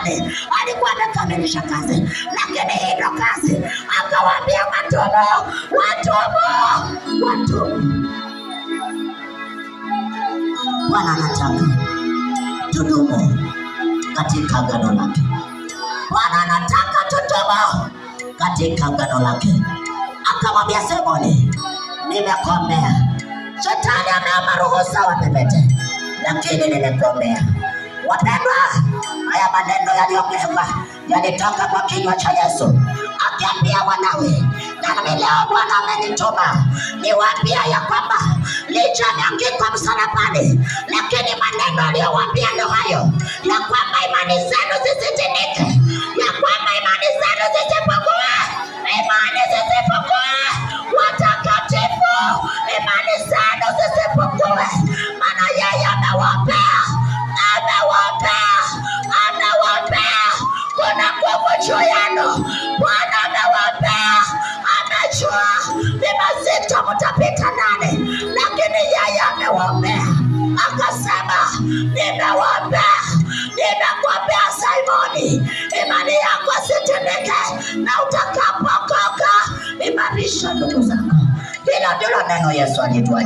msalabani alikuwa amekamilisha kazi, lakini hii ndo kazi. Akawaambia watubu, watubu, watubu. Bwana anataka tudumu katika agano lake. Bwana anataka tudumu katika agano lake. Akamwambia Simoni, nimekuombea. Shetani ameomba ruhusa wapepete, lakini nimekuombea. Wapendwa, haya maneno yaliyoongelewa yalitoka kwa kinywa cha Yesu akiambia wanawe, na mimi leo Bwana amenituma niwaambia ya kwamba licha ameangikwa msalabani, lakini maneno aliyowaambia ndio hayo, ya kwamba imani zenu zisitinike, ya kwamba imani zenu zisipungue, imani zisipungue, watakatifu, imani zenu zisipungue, maana yeye amewapea, amewapea, amewapea. Kuna nguvu juu yenu. Bwana amewapea, amejua ni mazito mtapita ndani, lakini yeye amewaombea, akasema nimewaombea, nimekuombea Simoni, imani yako isitindike, na utakapokoka imarisha ndugu zako. Hilo ndilo neno Yesu alituachia.